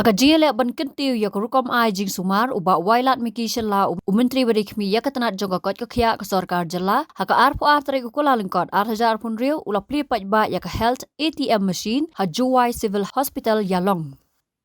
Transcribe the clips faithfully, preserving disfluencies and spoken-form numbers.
Ha ka jingïaleh ban kyntiew ïa ka rukom ai jingsumar, u Bah Wailadmiki Shylla, u Myntri ba dei khmih ïa ka tnat jong ka koit ka khiah ka sorkar jylla, ha ka arphew ar tarik u Kyllalyngkot, ar hajar arphew hynriew, u la plie paidbah ïa ka Health A T M machine ha Jowai Civil Hospital Ïalong.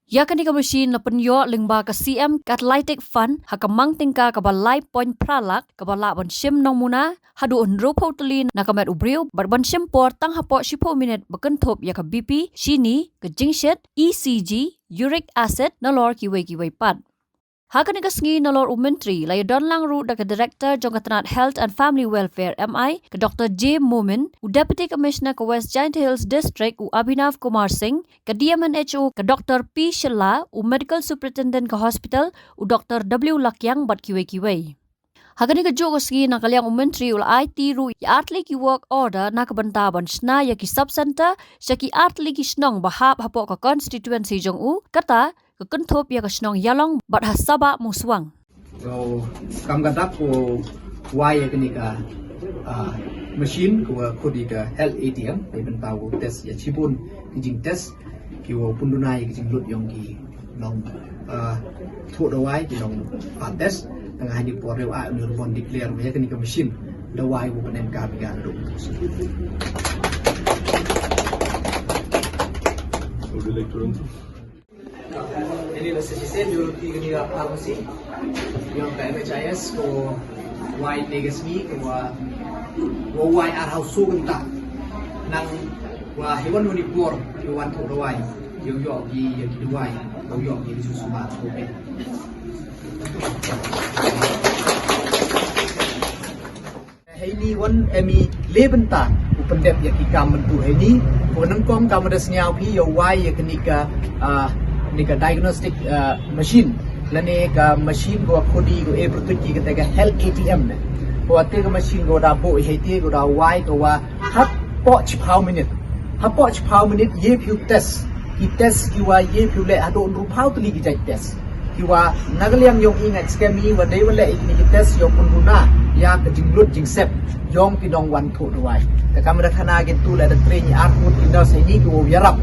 Ïa kane ka machine la pynïoh lyngba ka C M Catalytic Fund ha ka mang tyngka kaba lai point phra lak, kaba lah ban shim nongmuna haduh hynriewphew tylli na ka met u briew, bad ban shim por tang hapoh shiphew minit, ba kynthup ïa ka B P, shini, ka jingshit, E C G, uric acid, nalor kiwei kiwei pat. Ha kane ka sngi, nalor u Myntri, la ïadon lang ruh da ka Director jong ka tnat Health and Family Welfare, M I, ka Doctor J Momin, u Deputy Commissioner ka West Jaintia Hills District, u Abhinav Kumar Singh, ka D M and H O, ka Doctor P Shylla, u Medical Superintendent ka hospital, u Doctor W Lakiang, bad kiwei kiwei. Ha kane kajuh ka sngi, na ka liang u Myntri u la aiti ruh ïa artylli ki work order na ka bynta ban shna ïa ki sub center sha ki artylli ki shnong ba hap hapoh ka constituency jong u, kata ka kynthup ïa ka shnong Ïalong bad ha Sabah Muswang. So, kam ka dak ko wai ïa kane ka, ah, machine ko wa khot ïa ka Health A T M, ka bynta u test ïa shibun ki jingtest, ki wa pynduna ïa ki jinglut yong ki nong, ah, thuh dawai, ki nong, ah, test. Tang ha ni por rew a ni bon declare ïa kane ka machine dawai u pynem ka bi ka duk. Ini la shisien jurut ki kani ka pharmacy. Yong ka M H I S ko wai te ka sngi ko wa, ko wai ar hau su kynta. Nang wa hewan wani por ki wan thuh dawai. Yong yong ki, yong ki dawai. Yong yong ki su suma. Okay. Heini wan em i le bynta u pyndep ïa ki kam mynta heini. Ko nyngkong kam da sñiaw phi ïa wai ïa kani ka, ah, ni ka diagnostic, ah, machine. Lane ka machine ko khudi ko e pyrtuit ki kata ka Health A T M ne. Ko te ka machine ko da bo hei te ko da wai ko wa hapoh shiphew minit. Hapoh shiphew minit ïa phi u test. Ki test ki wa ïa phi u leh haduh hynriewphew tylli ki jait test. Ki wa na ka liang yong i ngait skhem i wa dei wa leh i kini ki test ïa u pynduna ïa ka jinglut jingsep yong ki nongwan thuh dawai. Te kam da khana ki tu leh da train i ar ngut ki nurse heini ki wa ïarap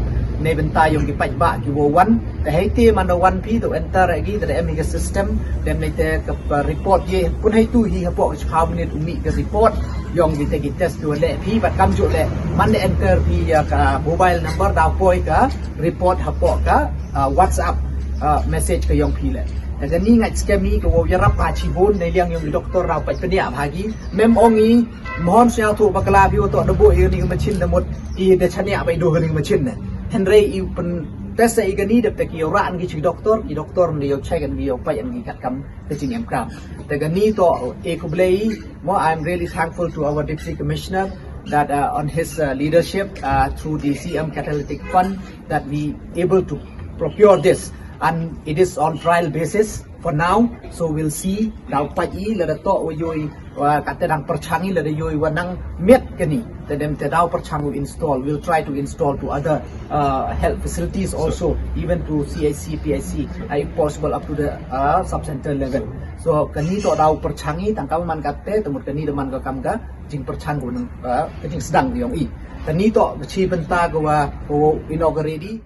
na bynta yong ki paidbah ki wa wan. Te hei te man da wan phi da enter ïa ki da em hi ka system. Te em ne te ka, uh, report ïa pun hei tu hi hapoh ka shiphew minit u mih ka report yong ki te ki test ki wa leh phi bad kamjooh leh man da enter phi ïa ka mobile number da poi ka report hapoh ka, ah, WhatsApp, ah, message ka yong phi leh. Te kani ngait skhem i ka wow ïarap ha shibun na liang yong ki doktor raw pait pynïap ha ki. Mem ong i, mohon sñiawthuh bakla phi wa toh da buh ïa kani ka machine da mut i da shaniah ba i duh kani ka machine ne. Hynrei i pyntest i kani da pek ïa u rah ki chi doktor, ki doktor ne ïa u check ki ïa u pait ki katkam ka jingem kam. Te kani toh e khublei mo, I'm really thankful to our Deputy Commissioner that, uh, on his, uh, leadership, uh, through the C M Catalytic Fund, that we able to procure this, and it is on trial basis for now. So we'll see. Daw pait i lada toh wa yoi, wa kata dang pyrchang i lada yoi wa nang miet kani. Te dem te daw pyrchang u install. We'll try to install to other, uh, health facilities also, even to C H C, P H C, uh, if possible up to the, uh, sub center level. So kani toh daw pyrchang i tang ka man kata te mut kani da man ka kam ka jingpyrchang ko nang, uh, ka jingsdang yong i. Kani toh ka chi bynta ko wa ko inaugurate i.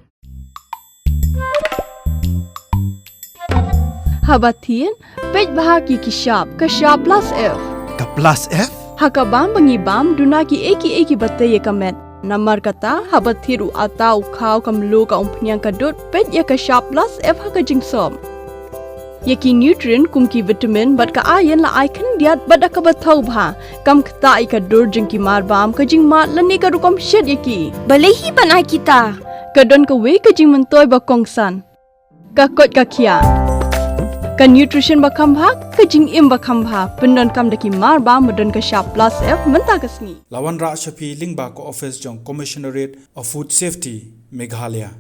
Haba thied, peit bha ki ki shap, ka shap plus F. Ka plus F? Ha ka bam ba ngi bam, duna ki ei ki ei ki ba tei ïa ka met. Namar kata, haba thied u ata u khaw ka mluh ka umphniang ka dud, peit ïa ka shap plus F ha ka jingsop. Ïa ki nutrient kum ki vitamin bad ka iron la ai khyndiat bad da kaba thaw bha. Kam ktah ïa ka dur jong ki mar bam, ka jingmad lane ka rukom shet ïa ki. Balei hi ban ai kita? Ka don kawei ka jingmyntoi ba kongsan. Ka koit ka khiah. Ka nutrition ba kham bha, ka jingim ba kham bha. Pyndonkam da ki mar bam ba don ka shap plus F mynta ka sngi. La wanrah sha phi lyngba ka office jong Commissionerate of Food Safety, Meghalaya.